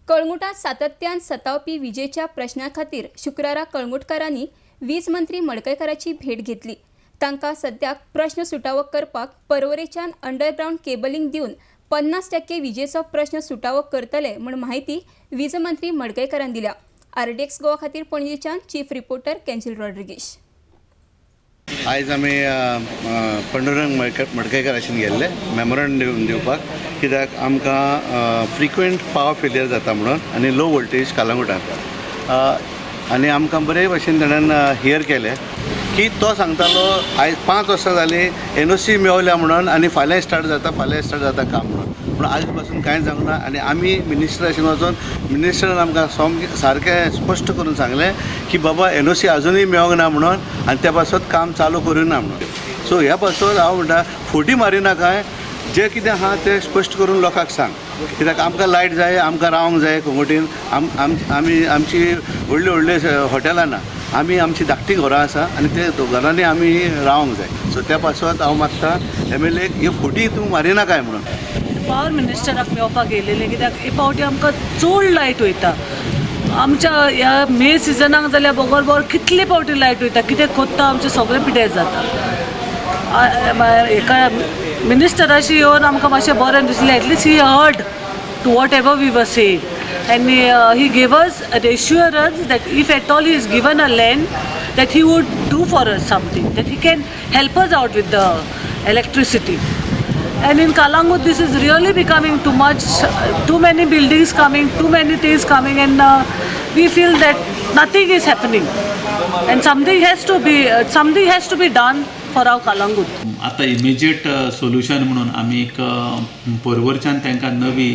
कळंगुटात सातत्यान सतावपी विजेच्या प्रश्ना खातीर शुक्रारा कळंगुटकारांनी वीज मंत्री मडकयकाराची भेट घेतली. तांकां सद्याक प्रश्न सुटावो करपाक पर्वरेच्यान अंडरग्रावंड केबलिंग दिवन 50% विजेचो प्रश्न सुटावो करतले म्हूण म्हायती वीज मंत्री मडकयकारान दिल्या. आरडीएक्स गोवा खातीर पणजेच्यान चीफ रिपोर्टर कॅन्जील रॉड्रिगीश. आयज आमी पांडुरंग मडकयकाराशीन गेल्ले मेमोरंडम दिवपाक, कित्याक आमकां फ्रिक्वेंट पावर फेलियर जाता म्हणून आनी लो वोल्टेज कालांगुटान, आनी आमकां बरे भशेन ताणें here केलें की तो सांगतालो आयज 5 वर्सां जालीं एनओसी मेवल्या म्हणून आनी फाल्यां स्टार्ट जाता, फाल्यां स्टार्ट जाता काम म्हणून, पूण आज पासून कांय जावंक ना. आनी आमी मिनिस्टराशीन वचून मिनिस्टरान आमकां सारकें स्पश्ट करून सांगलें की बाबा एनओसी आजुनूय मेळोंक ना म्हणून आनी त्या पासत काम चालू करूं ना म्हणून. सो ह्या पासत हांव म्हणटा फोटी मारिना काय, जें कितें आहा तें स्पश्ट करून लोकांक सांग, कित्याक आमकां लायट जाय, आमकां रावंक जाय कोंगोटीन. आमी आमची व्हडली व्हडली हॉटेलां ना, आमी आमची धाकटी घरां आसा आनी ते घरांनी आमी रावंक जाय. सो त्या पासत हांव मागता एमएलए ही फोटी तूं मारिना काय म्हणून. पावर मिनिस्टराक मेळपाक येयलेले कित्याक हे फावटी आमकां चड लायट वयता. आमच्या ह्या मे सिजनाक जाल्यार बगर बगर कितले फावटी लायट वयता, कितें कोत्ता आमचें सगळें पिड्यार जाता. एका मिनिस्टराशी येवन आमकां मातशें बरें दिसलें, at least he heard to whatever we were saying and he gave us an assurance that if at all he is given a land that he would do for us something, that he can help us out with the electricity. And in Calangute this is really becoming too much, too many buildings coming, too many things coming, and we feel that nothing is happening and something has to be done for our Calangute. आतां immediate solution म्हणून आमी एक पर्वरच्यान तांकां नवी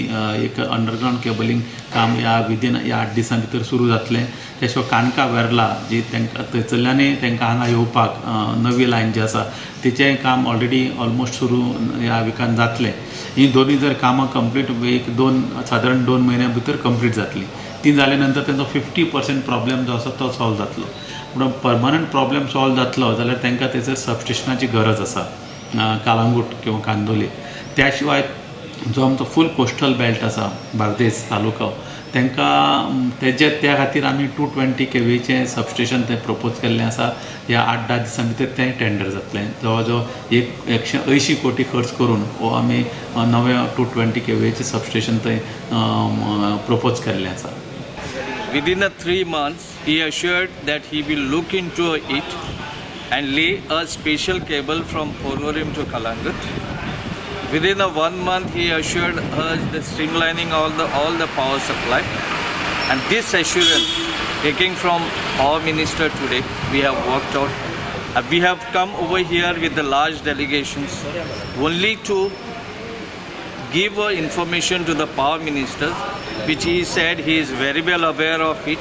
एक underground cabling काम ह्या within ह्या 8 दिसां भितर सुरू जातलें. त्या शिवाय काणका वेर्ला जी तांकां थंयसरल्यानूय तांकां हांगा येवपाक नवी लायन जी आसा तिचें काम ऑलरेडी ऑलमोस्ट सुरू ह्या विकान जातलें. ही दोनूय जर कामां कंप्लीट एक दोन सादारण 2 म्हयन्या भितर कंप्लीट जातलीं. ती जाल्या नंतर तांचो 50% प्रॉब्लेम जो आसा तो सॉल्व जातलो. पूण परमनंट प्रॉब्लेम सॉल्व जातलो जाल्यार तांकां थंयसर सबस्टेशनाची गरज आसा कालांगूट किंवा कांदोली. त्या शिवाय जो आमचो फूल कोस्टल बेल्ट आसा बार्देस तालुको तांकां तेजे त्या खातीर आमी 220 केवीचें सबस्टेशन थंय प्रपोज केल्लें आसा. ह्या 8-10 दिसां भितर तें टेंडर जातलें. जवळ जवळ 180 कोटी खर्च करून हो आमी नवें 220 केवीचें सबस्टेशन थंय प्रपोज केल्लें आसा. Within the 3 months, he assured that he will look into it and lay a special cable from Porvorim to Calangute. Within a 1 month, he assured us the streamlining all the power supply. And this assurance, taking from our minister today, we have worked out. We have come over here with the large delegations only to give information to the power ministers, which he said he is very well aware of it.